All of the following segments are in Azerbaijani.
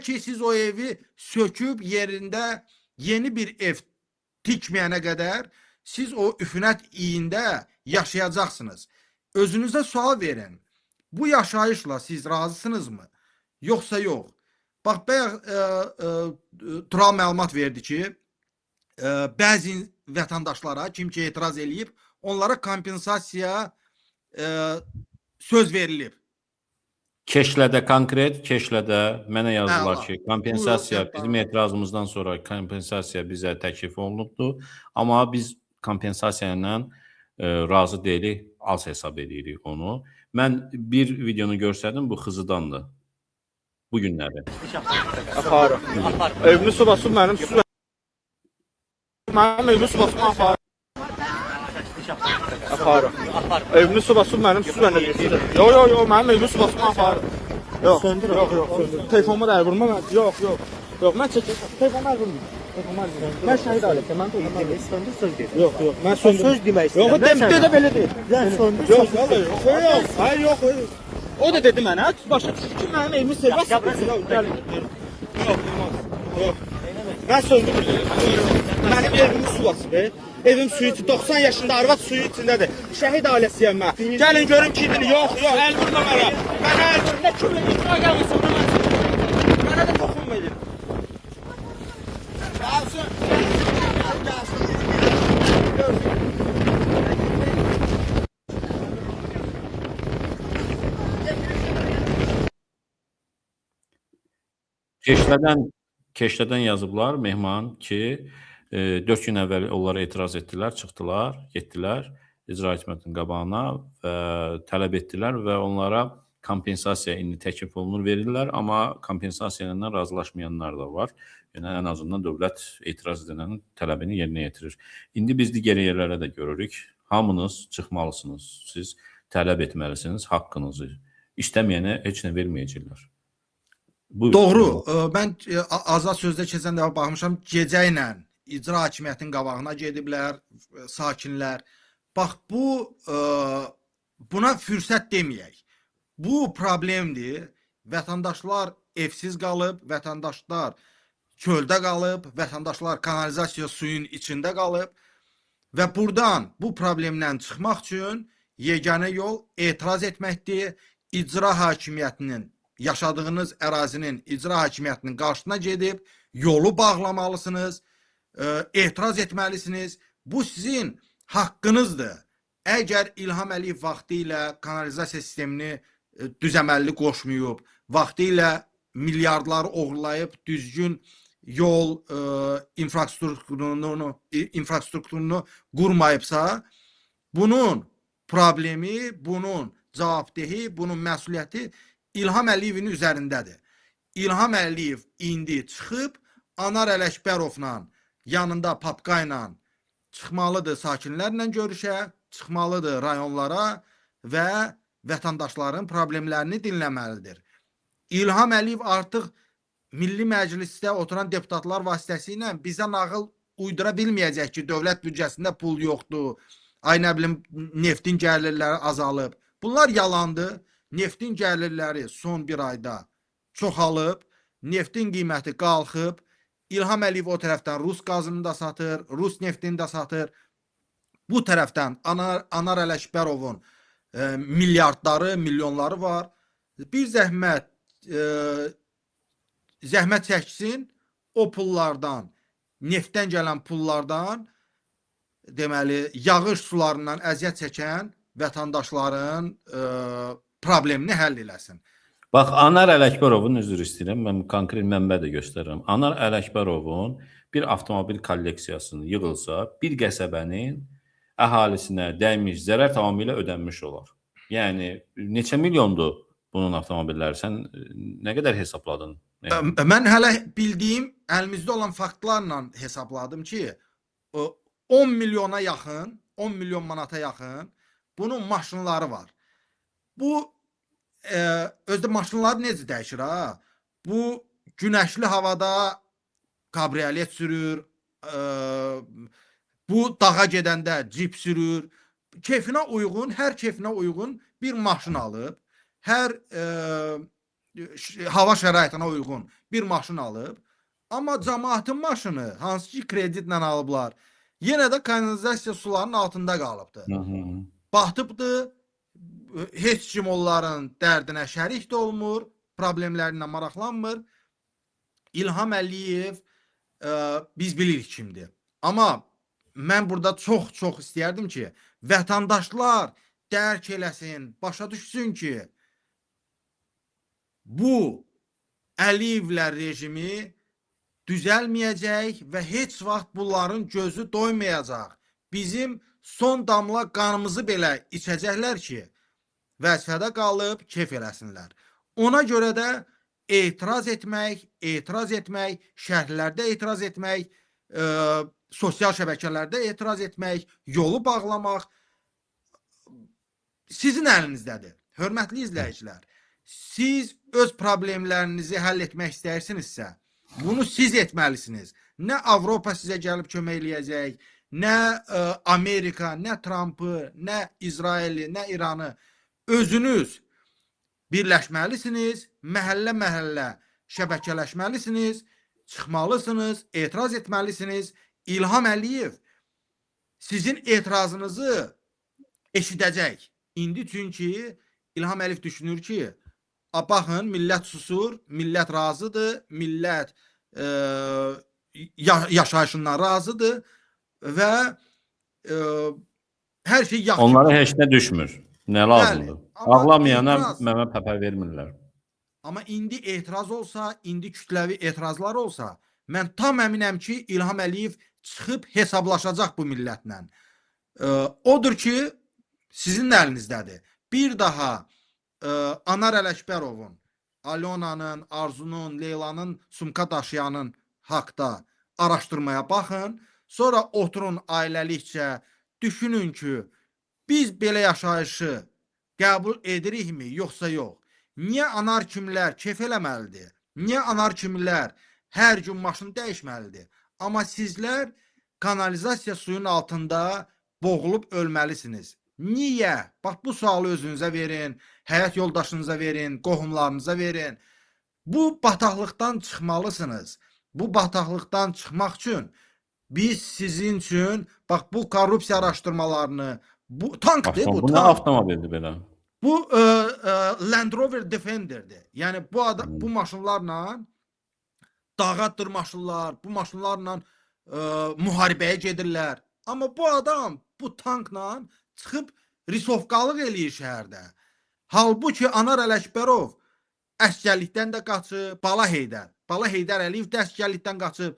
ki, siz o evi söküb yerində yeni bir ev tikməyənə qədər siz o üfunət iyində yaşayacaqsınız. Özünüzə sual verin. Bu yaşayışla siz razısınızmı? Yoxsa yox? Bax, bayaq Tural məlumat verdi ki, bəzi vətəndaşlara, kim ki etiraz eləyib, onlara kompensasiya söz verilib. Keşlədə konkret, Keşlədə mənə yazdılar Əla. ki, kompensasiya Buyur, bizim etirazımızdan sonra kompensasiya bizə təklif olunubdur. Amma biz kompensasiya ilə razı deyilik, az hesab edirik onu. Mən bir videonu göstərdim, bu Xızıdandır. Bu günləri. Aparır. Evimi su basıb mənim su. Mənim evimi su basıb aparır. Aparır. Evimi su basıb mənim su mənə. Yox, yox, yox, mənim evimi su basıb aparır. Yox, söndür. Yox, yox, söndür. Telefonuma da əl vurma mən. Yox, yox. Yox, mən çəkir. Telefonuma əl vurma. Telefonuma əl vurma. Mən şəhid ailəsiyəm. Mən Demək söndür söz deyirəm. Yox, yox, mən söndür. Söz demək istəyirəm. Yox, Mən dem, də belə deyil. Sən söndür Yox, söz vallahi yox. Yox, hayır, yox. Hayır. O da dedi mənə, başa düşür ki, mənim evimi sevmez. Yox, gəlin. Yox, olmaz. Yox. Mən söndürürəm. Mənim evimi su basıb. Evim suyu içi, 90 yaşında arvad suyu içindədir. Şəhid ailəsiyəm mən. Gəlin görüm ki, yox, yox, əl vurma mənə. Mənə əl vur. Nə kömək icra gəlməsə ona mən. Mənə də toxunmayın. Gəlsin. Gəlsin. Görsün. Keşlədən yazıblar Mehman ki, 4 gün əvvəl onlara etiraz etdilər, çıxdılar, getdilər icra hakimiyyətinin qabağına və tələb etdilər və onlara kompensasiya indi təklif olunur, verirlər, amma kompensasiya ilə razılaşmayanlar da var. Yəni ən azından dövlət etiraz edənlərin tələbini yerinə yetirir. İndi biz digər yerlərə də görürük. Hamınız çıxmalısınız. Siz tələb etməlisiniz haqqınızı. İstəməyənə heç nə verməyəcəklər. Buyur. Doğru. Mən Azad sözdə keçən dəfə baxmışam, gecə ilə icra hakimiyyətinin qabağına gediblər sakinlər. Bax bu buna fürsət deməyək. Bu problemdir. Vətəndaşlar evsiz qalıb, vətəndaşlar çöldə qalıb, vətəndaşlar kanalizasiya suyun içində qalıb və burdan bu problemdən çıxmaq üçün yeganə yol etiraz etməkdir. İcra hakimiyyətinin yaşadığınız ərazinin icra hakimiyyətinin qarşısına gedib yolu bağlamalısınız, etiraz etməlisiniz. Bu sizin haqqınızdır. Əgər İlham Əliyev vaxtilə kanalizasiya sistemini düzəməlli qoşmayıb, vaxtilə milyardları oğurlayıb düzgün yol infrastrukturunu qurmayıbsa, bunun problemi, bunun cavabdehi, bunun məsuliyyəti İlham Əliyevin üzərindədir. İlham Əliyev indi çıxıb Anar Ələkbərovla yanında papka ilə çıxmalıdır sakinlərlə görüşə, çıxmalıdır rayonlara və vətəndaşların problemlərini dinləməlidir. İlham Əliyev artıq Milli Məclisdə oturan deputatlar vasitəsilə bizə nağıl uydura bilməyəcək ki, dövlət büdcəsində pul yoxdur, ay nə bilim neftin gəlirləri azalıb. Bunlar yalandır. Neftin gəlirləri son bir ayda çoxalıb, neftin qiyməti qalxıb. İlham Əliyev o tərəfdən Rus qazını da satır, Rus neftini də satır. Bu tərəfdən Anar Ələkbərovun milyardları, milyonları var. Bir zəhmət zəhmət çəksin, o pullardan, neftdən gələn pullardan, deməli, yağış sularından əziyyət çəkən vətəndaşların problemini həll eləsin. Bax, Anar Ələkbərovun, üzr istəyirəm, mən konkret mənbə də göstərirəm. Anar Ələkbərovun bir avtomobil kolleksiyasını yığılsa, bir qəsəbənin əhalisinə dəymiş zərər tamamilə ödənmiş olar. Yəni, neçə milyondur bunun avtomobilləri? Sən nə qədər hesabladın? Mən hələ bildiyim, əlimizdə olan faktlarla hesabladım ki, 10 milyona yaxın, 10 milyon manata yaxın bunun maşınları var. Bu özdə maşınları necə dəyişir ha? Bu günəşli havada kabriolet sürür, bu dağa gedəndə cip sürür. Keyfinə uyğun, hər keyfinə uyğun bir maşın alıb. Hər hava şəraitinə uyğun bir maşın alıb. Amma cəmaətin maşını, hansı ki kreditlə alıblar, yenə də kanalizasiya sularının altında qalıbdı. Hı -hı. Batıbdı. Heç kim onların dərdinə şərik də olmur, problemlərinə maraqlanmır. İlham Əliyev biz bilirik kimdir. Amma mən burada çox-çox istəyərdim ki, vətəndaşlar dərk eləsin, başa düşsün ki, bu Əliyevlər rejimi düzəlməyəcək və heç vaxt bunların gözü doymayacaq. Bizim son damla qanımızı belə içəcəklər ki, vəzifədə qalıb kef eləsinlər. Ona görə də etiraz etmək, etiraz etmək, şərhlərdə etiraz etmək, sosial şəbəkələrdə etiraz etmək, yolu bağlamaq sizin əlinizdədir. Hörmətli izləyicilər, siz öz problemlərinizi həll etmək istəyirsinizsə, bunu siz etməlisiniz. Nə Avropa sizə gəlib kömək eləyəcək, nə Amerika, nə Trampı, nə İsraili, nə İranı. Özünüz birləşməlisiniz, məhəllə-məhəllə şəbəkələşməlisiniz, çıxmalısınız, etiraz etməlisiniz. İlham Əliyev sizin etirazınızı eşidəcək. İndi çünki İlham Əliyev düşünür ki, baxın, millət susur, millət razıdır, millət yaşayışından razıdır və hər şey yaxşı. Onlara heç nə düşmür. Nə lazımdır? Amma Ağlamayana etiraz- məmə pəpə vermirlər. Amma indi etiraz olsa, indi kütləvi etirazlar olsa, mən tam əminəm ki, İlham Əliyev çıxıb hesablaşacaq bu millətlə. Odur ki, sizin əlinizdədir. Bir daha Anar Ələkbərovun, Alyonanın, Arzunun, Leylanın sumka daşıyanın haqda araşdırmaya baxın. Sonra oturun ailəlikcə, düşünün ki, biz belə yaşayışı qəbul edirikmi, yoxsa yox? Niyə anar kimlər kef eləməlidir? Niyə anar kimlər hər gün maşın dəyişməlidir? Amma sizlər kanalizasiya suyun altında boğulub ölməlisiniz. Niyə? Bax bu sualı özünüzə verin, həyat yoldaşınıza verin, qohumlarınıza verin. Bu bataqlıqdan çıxmalısınız. Bu bataqlıqdan çıxmaq üçün biz sizin üçün bax bu korrupsiya araşdırmalarını, bu tankdır bu, Bu nə tank. avtomobildir belə? Bu Land Rover Defender'dir. Yəni bu adam bu maşınlarla dağa dırmaşırlar, bu maşınlarla müharibəyə gedirlər. Amma bu adam bu tankla çıxıb risovqalıq eləyir şəhərdə. Halbuki Anar Ələkbərov əsgərlikdən də qaçıb, Bala Heydər. Bala Heydər Əliyev də əsgərlikdən qaçıb.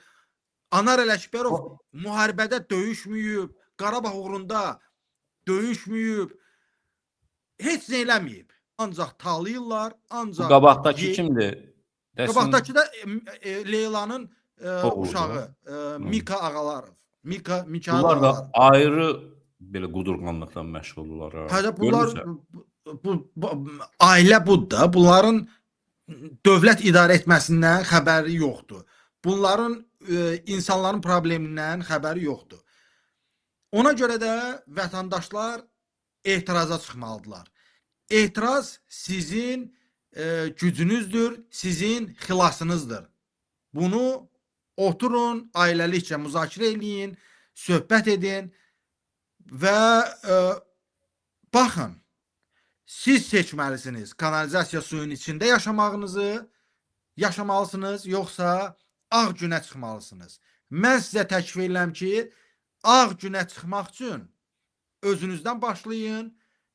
Anar Ələkbərov müharibədə döyüşməyib, Qarabağ uğrunda döyüşməyib. Heç nə eləməyib. Ancaq talayırlar, ancaq Bu qabaqdakı kimdir? Dəsin Qabaqdakı da Leylanın uşağı, Mika Ağalarov. Mikail Bunlar da Ağalarov. ayrı belə qudurğanlıqla məşğuldurlar. Ha. Hədə bunlar Görmürsən? bu ailə budur da. Bunların dövlət idarə etməsindən xəbəri yoxdur. Bunların insanların problemindən xəbəri yoxdur. Ona görə də vətəndaşlar etiraza çıxmalıdırlar. Etiraz sizin gücünüzdür, sizin xilasınızdır. Bunu oturun, ailəlikcə müzakirə eləyin, söhbət edin və baxın, siz seçməlisiniz kanalizasiya suyun içində yaşamağınızı, yaşamalısınız, yoxsa ağ günə çıxmalısınız. Mən sizə təklif edirəm ki, ağ günə çıxmaq üçün özünüzdən başlayın,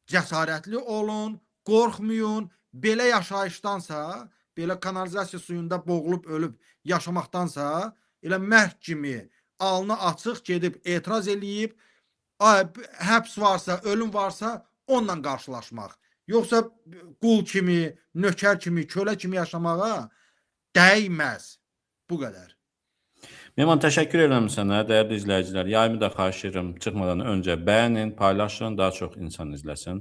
cəsarətli olun, qorxmayın. Belə yaşayışdansa, belə kanalizasiya suyunda boğulub ölüb yaşamaqdansa, elə mərd kimi alnı açıq gedib etiraz eləyib, həbs varsa, ölüm varsa onunla qarşılaşmaq. Yoxsa qul kimi, nökər kimi, kölə kimi yaşamağa dəyməz. Bu qədər. Mehman, təşəkkür edirəm sənə, dəyərli izləyicilər. Yayımı da xahiş edirəm, çıxmadan öncə bəyənin, paylaşın, daha çox insan izləsin.